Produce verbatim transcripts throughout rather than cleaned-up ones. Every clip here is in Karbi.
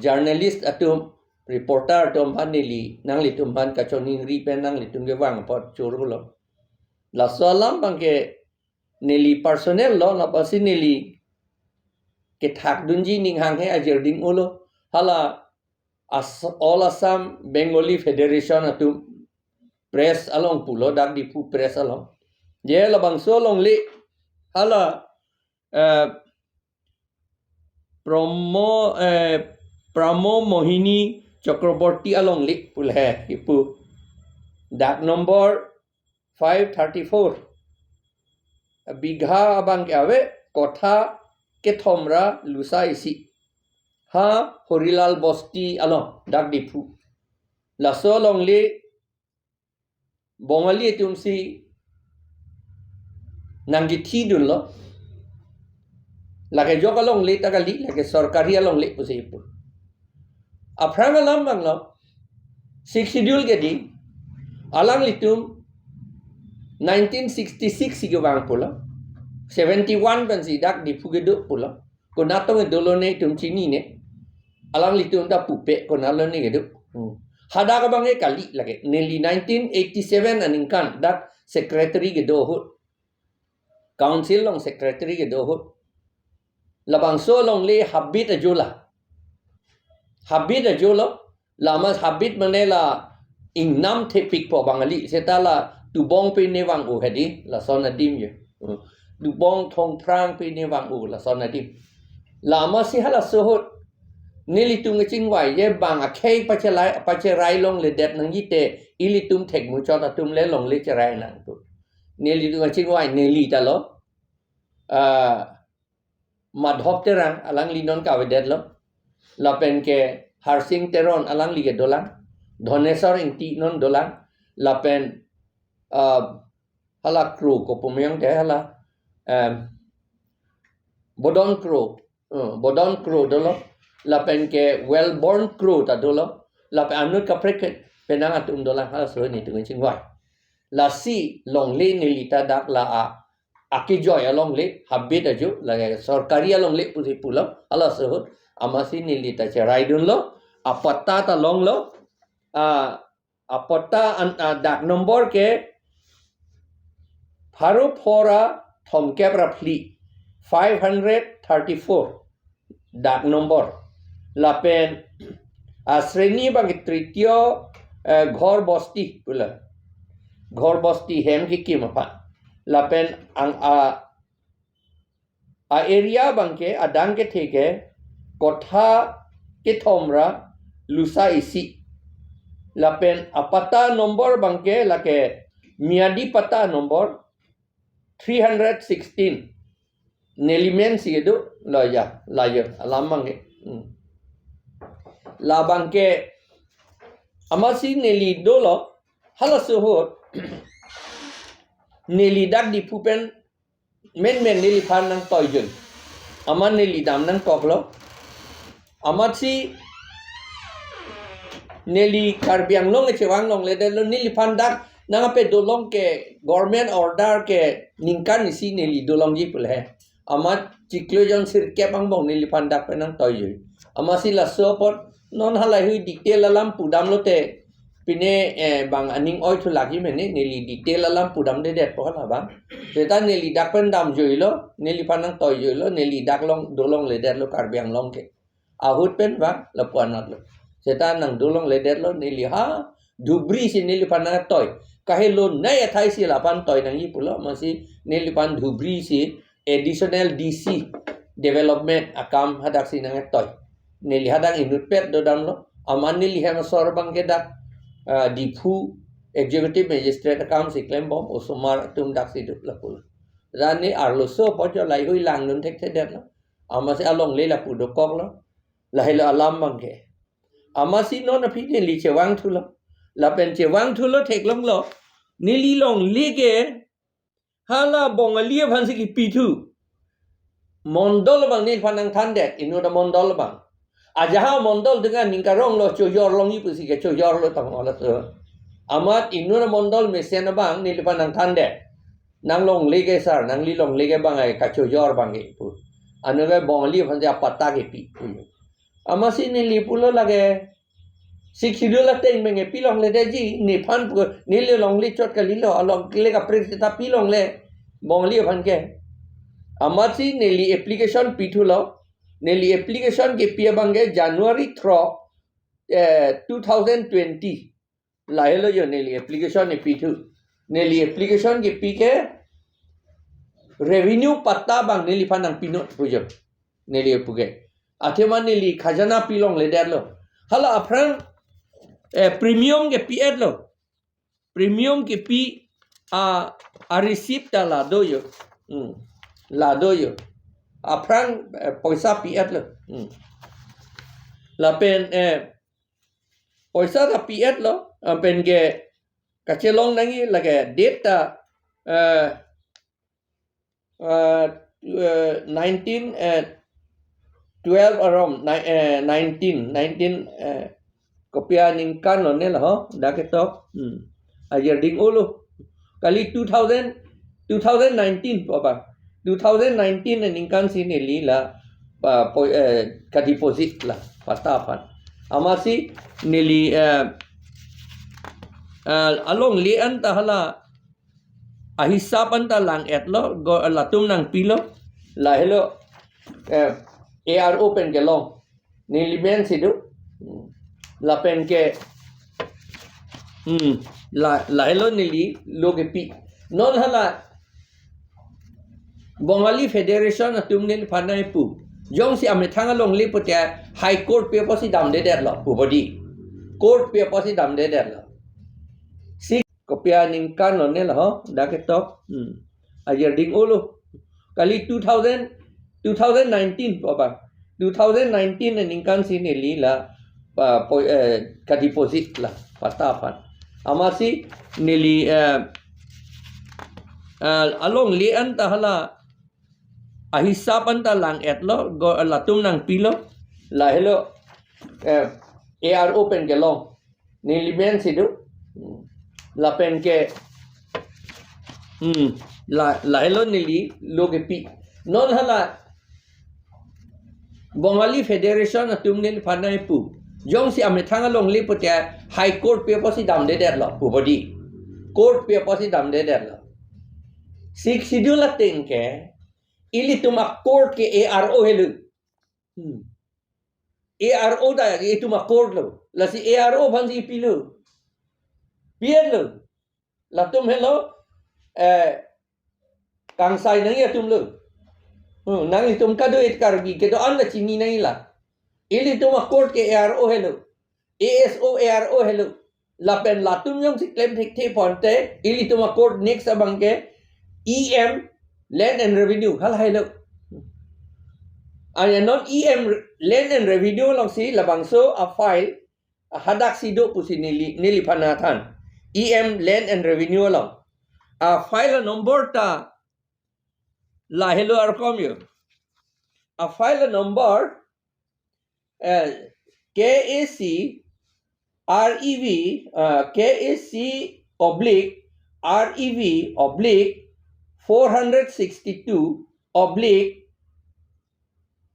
journalist atum, reporter atum aphan neli, nanglitum aphan kachoningri pen nanglitum kevang apot choro lo. Laso alam abangke neli personal lo, lapotsi neli kethak dunji ning hanghe ajirding ulo. Hala As-, All Assam Bengali Federation atum press along pulo, dak Diphu press along. Je labangso alongle hala, eh, Promo, eh, Pramo Mohini Chakraborty alongle pu le kipu. Dak number five thirty-four. Bigha abangke ave kotha kethom ra lusa isi. Ha Horilal Bosti along, dak Diphu. Laso alongle Bongali atumsi nangkithi dunlo. Lake ajok alongle ta kali, lake sorkari alongle pusi pu. Aphrang alam abang lo, Sixth Schedule ke di, alanglitum nineteen sixty-six si kevang pulo, seventy-one pensi dak Diphu kedo pulo. Konat tong dolo ne itum chinine. Alanglitum ta pupe konat lo ne kedo. Hmm. Hadak abangke kali lake. Neli nineteen eighty-seven aningkan dak secretary kedo ahut. Council along secretary kedo ahut. Labangso alongle habit ajo la. Habit ajo lo. La amat habit mane la ingnam thepikpo Bangali. Seta la tubong pine vang-o hedi. Lason adim je. Hmm. Tubong thongphrang pine vang-o lason adim. La amatsi halaso ahut nelitum kachingvai je bang akhei pachelai, pacherai longledet nangji te ilitum thekmuchot atum le longle cherai nang pu. Nelitum kachingvai neli ta lo. Ah, Madhop Terang alangli non kavedetlo. Lapen ke Harsing Teron alangli ke dolang. Dhoneswar Ingti non dolang. Lapen, ah, hala Kro kopumayong te hala, em, Bodon Kro, eh, Bodon Kro dolo, lapen ke Wellborn Kro ta dolo, lapen anut kaprek ke penang atum dolang halaso nelitum kachingvai. Lasi longle neli ta dak la a, akejoi alongle, habit ajo, la sorkari alongle pusi pulo, halaso ahut, amatsi neli ta cherai dunlo, apatta ta longlo, a, apatta an, a, dak number ke pharo phongo ra thomkep ra phli, five hundred thirty-four dak number. Lapen asreni abang tritiyo, eh, ghor bosti pula. Ghor bosti hem kekim aphan. Lapen ang a a area abangke adang kethe ke kotha kethom ra lusa isi. Lapen apatta number abangke lake miyadi patta number three hundred sixteen. Neli mensi kedo lo ya, la ya, alam abangke. Hmm. Labangke amatsi neli dolo halaso ahut neli dak Diphu pen menmen neliphan nangtoijoi. Amat neli dam nangkoklo. Amatsi neli Karbi Anglong kechevang longledetlo, neliphan dak nangkepedo long ke government order ke ningkan isi neli dolongji pule he. Amat chiklo jon sirkep angbong neliphan dak pen nangtoijoi. Amatsi laso apot non halahei detail alam pudamlote pine, eh, bang aning oi thu lagi mene, neli detail alam pudamdedetpo hala abang. Seta neli dak pen damjoilo, neliphan nangtoijoilo, neli dak long dolongledetlo Karbi Anglong ke. Ahut pen bang lapu-anlo. Seta nangdolongledetlo, neli ha Dhubri si neliphan nangtoi. Kahelo nai athai si lapu-an toi nangji pulo, amatsi neliphan Dhubri si additional D C development akam hadaksi nangtoi. Neli hadak inutpet dodamlo. Amat neli hem asor abangke dak, ah, Diphu Executive Magistrate akamsi klembom, osomar atum daksi dut lapulo. Lasi arloso apot jo laheihui langdun thekthedetlo. Amatsi alongle lapu dokoklo. Lahelo alam abangke. Amatsi non aphi neli chevangthulo. Lapen chevangthulo theklonglo. Neli longle ke hala Bongali aphansi kipi thu. Mondol abang neliphan nangthandet, inut amondol abang. Ajahak mondol dengan ningkaronglo chojor longji pusi ke chojorlo tang halaso. Amat inut amondol mesen abang neliphan nangthandet. Nang longle ke sir, nangli longle ke abang ai kachojor abangke pu. Anke Bongali aphansi apatta kepi pu. Amatsi neli pulo lake Sixth Schedule ateng menge pilongledetji, nephan pu, neli longle chot kalilo, alongle kaprek seta pilongle, Bongali aphan ke. Amatsi neli application pithulo, neli application kepi abangke January throk, eh, two thousand twenty. Lahelo jo neli application ipithu. Neli application kepi ke revenue patta abang neliphan nangpinon pujo. Neli puke. Athema neli khajana pilongledetlo. Hala aphrang, eh, premium kepi-etlo. Premium kepi a, a receipt ta lado jo. Hmm. Lado jo. Aphrang, eh, poisa pi-etlo. Hmm. Lapen, eh, poisa ta pi-etlo, ah, pen ke kachelong nangji lake date ta, eh, eh, eh, nineteen, eh, twelve arom, ni-, eh, nineteen, nineteen, eh, kopi aningkan lo ne la ho, dak ketok. Hmm. Ajir ding ulo. Kali two thousand, two thousand nineteen po apa? Two thousand nineteen aningkan si neli la, pa, po, eh, kadeposit la, patta aphan. Amatsi neli, eh, eh, alongle anta hala ahisap anta lang-etlo, go, latum nangpilo, lahelo, eh, A R O pen kelong. Neli men si do. Hmm. Lapen ke, hmm, la, lahelo neli lo kepi. Non hala Bongali Federation atum neliphan nangpu. Jongsi amethang alongle pute High Court pi apotsi damdedetlo, pu bodi. Court pi apotsi damdedetlo. Si kopi aningkan lo ne la ho, dak ketok. Hmm. Ajir ding ulo. Kali two thousand, two thousand nineteen po apa? Two thousand nineteen aningkan si neli la, pa, po, eh, kadeposit la, patta aphan. Amatsi neli, eh, eh, alongle anta hala ahisap anta lang-etlo, go, latum nangpilo, lahelo, eh, A R O pen kelong. Neli men si do. Hmm. Lapen ke, hmm, la, lahelo neli lo kepi. Non hala Bongali Federation atum neliphan nangpu. Jongsi amethang alongle pute High Court pi apotsi damdedetlo, pu bodi. Court pi apotsi damdedetlo. Sixth Schedule ateng ke, ilitum a court ke A R O helo. Hmm. A R O ta itum a court lo. Lasi A R O aphansi pilo. Pi-etlo. Latum helo, eh, kangsai nangji atum lo. Hmm, nanglitum kado-an Karbi kedo-an ta chini nangji la. Ilitum a court ke A R O helo. A S O A R O helo. Lapen latum jongsi klem thekthe ponte, ilitum a court next abangke E M, Land and Revenue, hala helo. Aya non E M, Land and Revenue alongsi labangso a file, hadaksi do pusi neli, neliphan nangthan. E M, Land and Revenue along. A file number ta lahelo arkom jo. A file number, eh, K A C R E V, eh, K A C oblique R E V oblique four hundred sixty-two oblique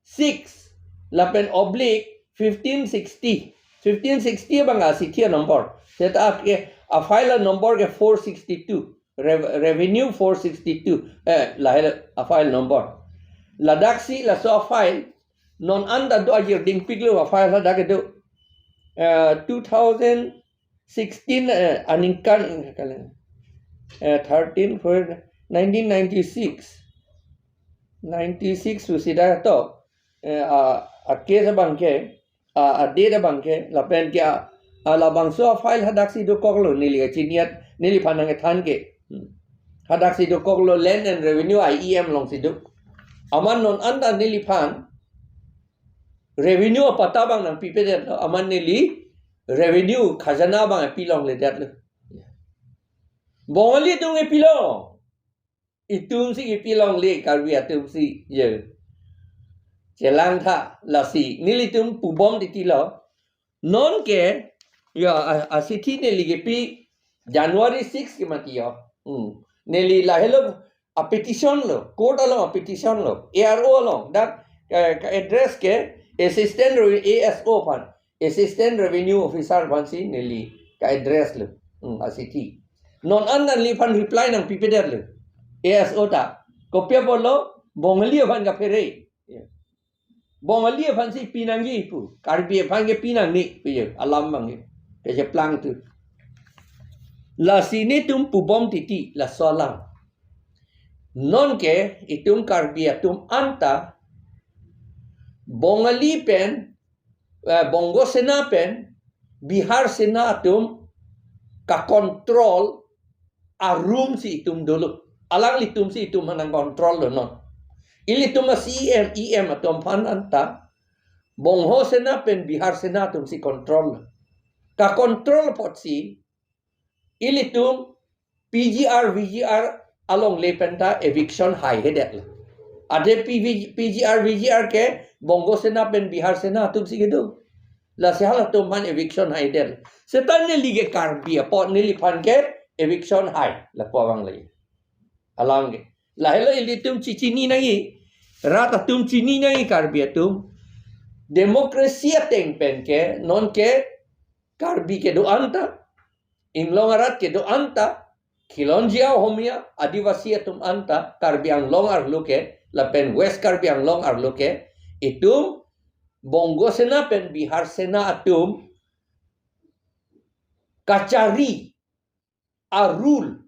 six, lapen oblique fifteen sixty. Fifteen sixty abang a sithi a number. Seta ke a file a number ke four sixty-two. Rev-, Revenue four sixty-two. Eh, lahelo a file number. Ladaksi laso a file non anta do, ajir dingpiklo a file hadak do. Eh, two thousand sixteen, eh, aningkan, eh, thirteen, four, nineteen ninety-six. Ninety-six pusi dak to, eh, a, a case abangke, a, a date abangke, lapen ke a, a labangso a file hadaksi dokoklo neli kachiniat, neliphan nangkethan ke. Hmm. Hadaksi dokoklo Land and Revenue I E M alongsi do. Amat non anta neliphan revenue a patta abang nangpipedetlo, amat neli revenue khajana abang pilongledetlo. Bongali atum ke pilo. Itumsi kepilongle, Karbi atumsi, ye. Chelangtha lasi. Nelitum pubom titilo. Non ke, ya, a, asithi neli kepi January six ke mati yo. Hmm. Neli lahelo a petition lo, court along a petition lo, A R O along, dak, eh, ka address ke Assistant Re-, A S O aphan, Assistant Revenue Officer aphansi neli ka-address lo. Hmm, asithi. Non an neliphan reply nangpipedet lo. A S O ta. Kopi apotlo, Bongali aphan kaphere. Bongali aphansi pinangji pu. Karbi aphan ke pinangne pu ye. Alam abang ye. Kacheplang tu. Lasi netum pubom titi, laso alam. Nonke itum Karbi atum anta Bongali pen, eh, Bongo Sena pen, Bihar Sena atum ka-control arum si itum dolo. Alanglitum si itum aphan nang-control lo non. Ilitum a-C E M, E M atum aphan anta Bongo Sena pen Bihar Sena atumsi control lo. Ka-control apotsi ilitum P G R, V G R alongle pen ta eviction haihedet lo. Ade P V, P G R, V G R ke Bongo Sena pen Bihar Sena atumsi kedo. Lasi halatum aphan eviction haihedet lo. Seta neli ke Karbi apot neliphan ke eviction hai lapu abang lagi. Alang ke. Lahelo ilitum chichini nangji. Rat atum chini nangji Karbi atum. Democracy ateng pen ke, nonke Karbi kedo-an ta, Inglong arat kedo-an ta, Khilonjia Ohomia, Adivasi atum anta, Karbi Anglong arlo ke, lapen West Karbi Anglong arlo ke, itum Bongo Sena pen Bihar Sena atum kachari a-rule,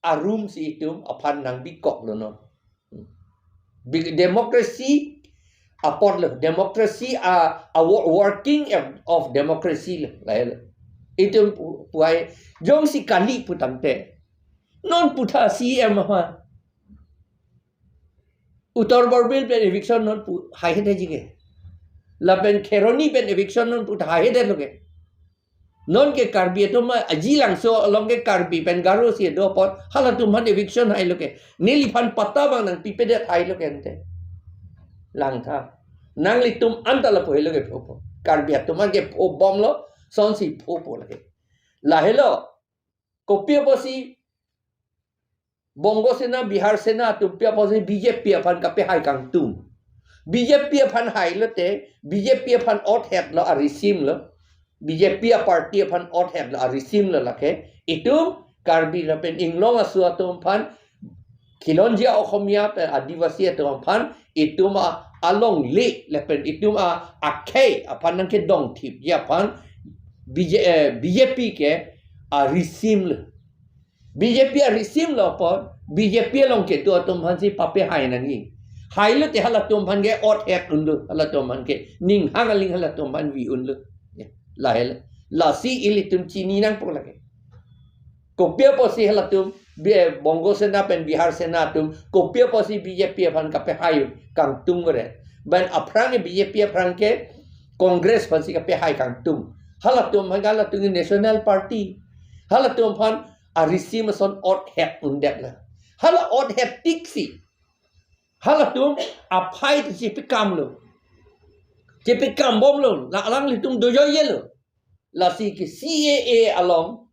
arum si itum aphan nangbikok lo non. Bi-, democracy apot lo, democracy a, a wo-, working of, of democracy lo, lahelo. Itum pu-, puai, jongsi kali pu tangte. Non putha C E M aphan Uttar Borbil pen eviction non pu, haihedet ji ke. Lapen Kheroni pen eviction non putha haihedet lo ke. Nonke Karbi atum a-, Ajilangso along ke Karbi pen Garo si do apot, halatum aphan eviction hailo ke. Neliphan patta abang nangpipedet hailo ke ante. Langtha. Nanglitum anta lapu helo ke phopo. Karbi atum an ke phobomlo, sonsi phopo lake. Lahelo, kopi apotsi Bongo Sena, Bihar Sena atum pi apotsi B J P aphan kapehai kangtung. B J P aphan hailote, B J P aphan othet lo, arisim lo. B J P a-party aphan othet lo, arisim lo lake. Itum Karbi lapen Inglong aso atum aphan, Khilonjia Ohomia pen Adivasi atum aphan, itum a, alongle lapen itum a, akhei aphan nangkedongthipji aphan B J, eh, B J P ke arisim lo. B J P arisim lo apot, B J P along kedo atum aphansi papehai nangji. Hailote halatum aphan ke othet unlo, halatum aphan ke ninghang aling halatum aphan vi unlo. Ya, lahelo. Lasi ilitum chini nangpo lake. Kopi apotsi halatum, Bi-, Bongo Sena pen Bihar Sena atum, kopi apotsi B J P aphan kapehai kangtung re. Ban aphrang ke B J P aphrang ke Congress aphansi kapehai kangtung. Halatum aphan, halatum ke National Party. Halatum aphan arisim ason othet undet lo. Hala othet tiksi. Halatum aphai ta chepekam lo. Chepekambom lo. La alanglitum dojoije lo. Lasi ke C A A along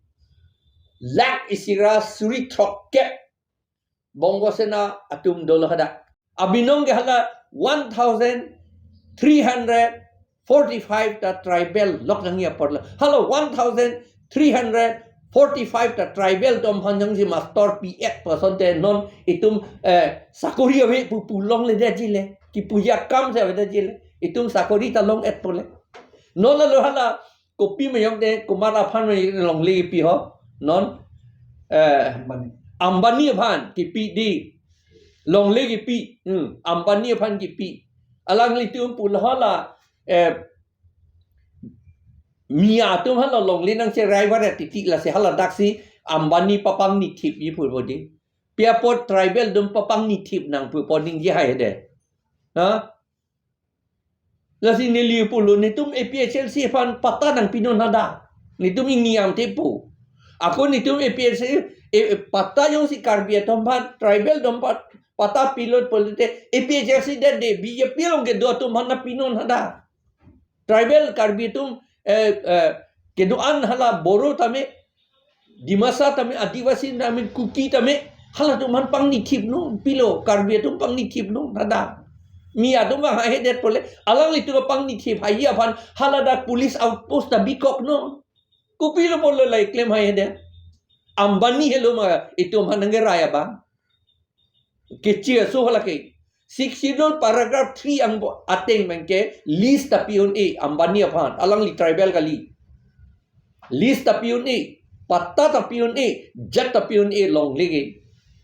lakh isi ra suri throkkep Bongo Sena atum dolo hadak. Abinong ke hala one thousand three hundred forty-five ta tribal lok nangji apor lo. Hala one thousand three hundred forty-five ta tribal atum aphan jongsi master P F person te non itum, eh, sakori ave pu pu longledetji le. Kipuji akam si avedetji le. Itum sakori ta long-etpo le. Non lalo hala kopi ma jongte Kumar aphan ma longle kipi ho. Non, eh, Ambani. Ambani aphan kipi di. Longle kipi. Hmm, Ambani aphan kipi. Alanglitum pulo hala, eh, Mia atum hala longle nangcherai varet titi, lasi hala daksi Ambani papangni thipji pu bodi. Pi apot tribal atum papangni thip nang pu pu ningje haihedet. Ha? Lasi neli pulo, netum A P H L C aphan patta nangpinon hadak. Netum ingni amte pu. Ako netum A P H L C, eh, eh, patta jongsi Karbi atum aphan, tribal atum aphan patta pilot pulote, A P H L C det de, B J P along kedo atum aphan nangpinon hadak. Tribal Karbi atum, eh, eh, kedo-an hala Boro tame, Dimasa tame, Adivasi tame, Kuki tame, halatum aphan pangni thipnon, pilo, Karbi atum pangni thipnon, hadak. Mi atum vang haihedet pule, alanglitum apangni thip haihe aphan haladak police outpost ta bikok non. Kopilo pulo lahai klem haihedet? Ambani helo ma itum aphan nangkerai abang? Kechi aso hala ke. Sixth Schedule paragraph three ang ateng abangke lease ta pi un-e Ambani aphan, alangli tribal kali. Lease ta pi un-e, patta ta pi un-e, jat ta pi un-e longle ke.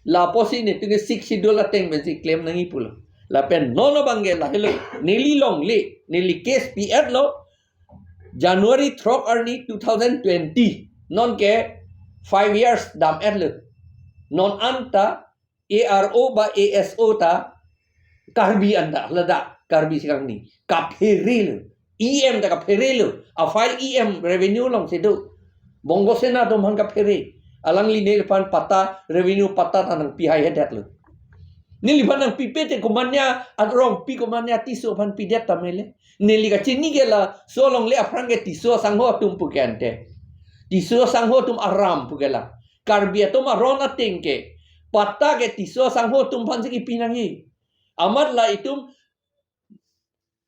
Lapusi netum ke Sixth Schedule ateng pensi klem nangji pulo. Lapen non abangke lahelo, neli longle, neli case pi-etlo, January throk arni two thousand twenty. Non ke five years dam-etlo. Non anta A R O ba A S O ta Karbi anta, ladak Karbi si kangni kaphere lo. E M ta kaphere lo. A-file E M revenue alongsi do. Bongo Sena atum aphan kaphere. Alangli neliphan patta, revenue patta ta nangpi haihedetlo. Neliphan nangpipe te komatne arongpi, komatne aTisso aphan pidet tame le. Neli kachini ke laso alongle aphrang ke Tisso asangho atum pu ke ante. Tisso asangho atum aram pu ke la. Karbi atum aron ateng ke patta ke Tisso asangho atum aphansi kipi nangji. Amat la itum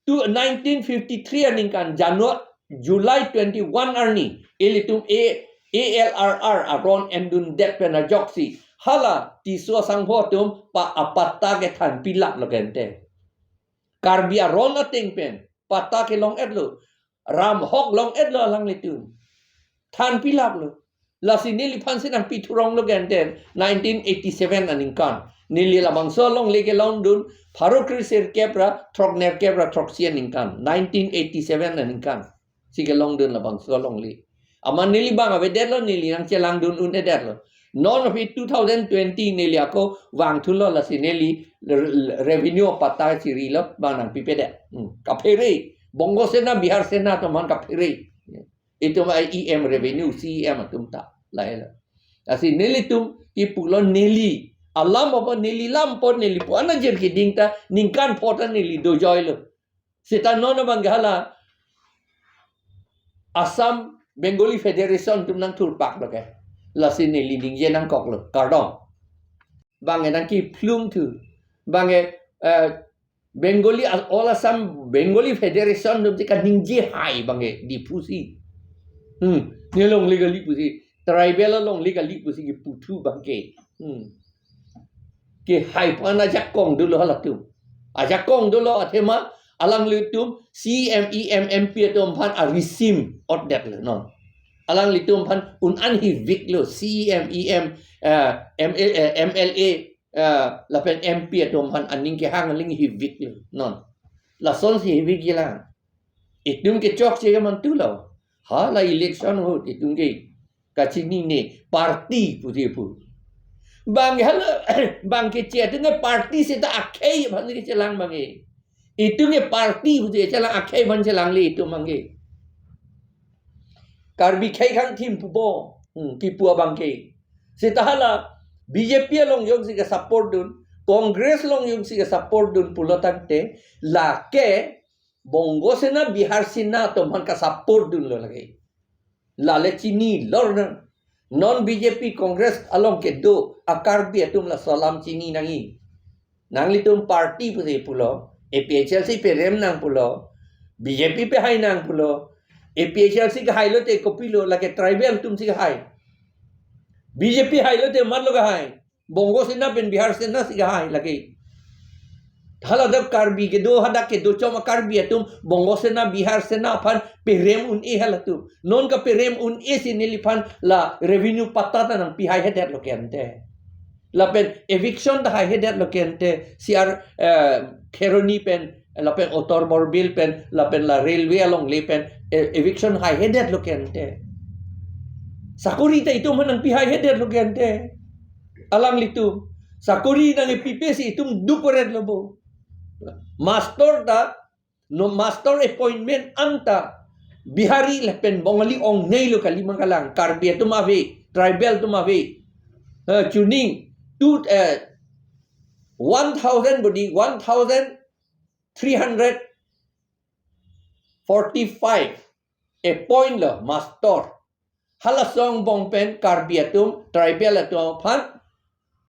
tu nineteen fifty-three aningkan January, July twenty-one arni ilitum A, A L R R aron endundet pen ajoksi hala Tisso asangho atum pa apatta ke thanpilaplo ke ante. Karbi aron ateng pen patta kelong-etlo, ram hok long-etlo alanglitum. Thanpilaplo. Lasi neliphansi nangpi thuronglo ke ante nineteen eighty-seven aningkan. Neli labangso alongle kelongdun pharo kre sirkep ra throknerkep ra throksi aningkan. Nineteen eighty-seven aningkan si kelongdun labangso alongle. Amat neli bang avedetlo, neli nangchelangdun un-edetlo. Non aphi two thousand twenty neli ako vangthulo, lasi neli re-, re-, revenue patta chirilo, bang nangpipedet. Hmm. Kaphere. Bongo Sena, Bihar Sena atum aphan kaphere. Itum E M revenue, C E M atum ta. Lahelo. Lasi nelitum kipulo, neli alam apot, neli lam apot, neli pu-an ajir keding ta ningkan pho ta neli dojoilo. Seta non abangke hala Assam Bengali Federation atum nangthurpaklo ke. Lasi neli ningje nangkoklo. Kardom. Bang nangkiphlum thu. Bang, eh, Bengali, All Assam Bengali Federation atumsi kaningje hai abangke Diphu si. Hmm, ne longle kali pusi. Tribal alongle kali pusi kipu thu abangke. Hmm. Kehai pu-an ajakong dolo halatum. Ajakong dolo athema alanglitum C E M, E M, M P atum aphan arisim otdetlo non. Alanglitum aphan un-an hiviklo C E M, E M, eh, M L, eh, M L A, eh, lapen M P atum aphan aning kehang aling hiviklo non. Lasonsi hivik jelang. Itum ke chokche ke mantulo. Hala election ahut itum ke kachinine party pusi pu. Bang hala, bang keche atum ke party seta akhei aphan kechelang abangke. Itum ke party pusi chelang, akhei aphan chelangle itum abangke. Karbi khei khang thim pupo. Hmm, kipu abangke. Seta hala B J P along jongsi ke-support dun, Congress along jongsi ke-support dun pulo tangte, lake Bongo Sena, Bihar Sena atum aphan ka-support dunlo lake. Lale chinilo nang. Non B J P Congress along kedo a-Karbi atum laso alam chini nangji. Nanglitum party pusi pulo, A P H L C perem nang pulo, B J P pehai nang pulo, A P H L C kehailo te kopilo, lake tribal atumsi kehai. B J P hailo te matlo kehai. Bongo Sena pen Bihar Sena si kehai lake. Hala dak Karbi kedo, hadak kedo chom a-Karbi atum Bongo Sena, Bihar Sena aphan perem un-e halatum. Non kaperem un-e si neliphan la revenue patta ta nangpi haihedetlo ke ante. Lapen eviction ta haihedetlo ke ante. C R, eh, Kheroni pen, lapen Uttar Borbil pen, lapen la railway alongle pen, eh, eviction haihedetlo ke ante. Sakori ta itum aphan nangpi haihedetlo ke ante. Alanglitum sakori nangkepipe si itum duk-oretlo bo. Master ta, no, master appointment anta Bihari lapen Bongali ongneilo kali ma kalang, Karbi atum ave, tribal atum ave. Eh, chuning, tu, eh, one thousand bodi, one thousand three hundred forty-five appoint lo master. Halaso angbong pen Karbi atum, tribal atum aphan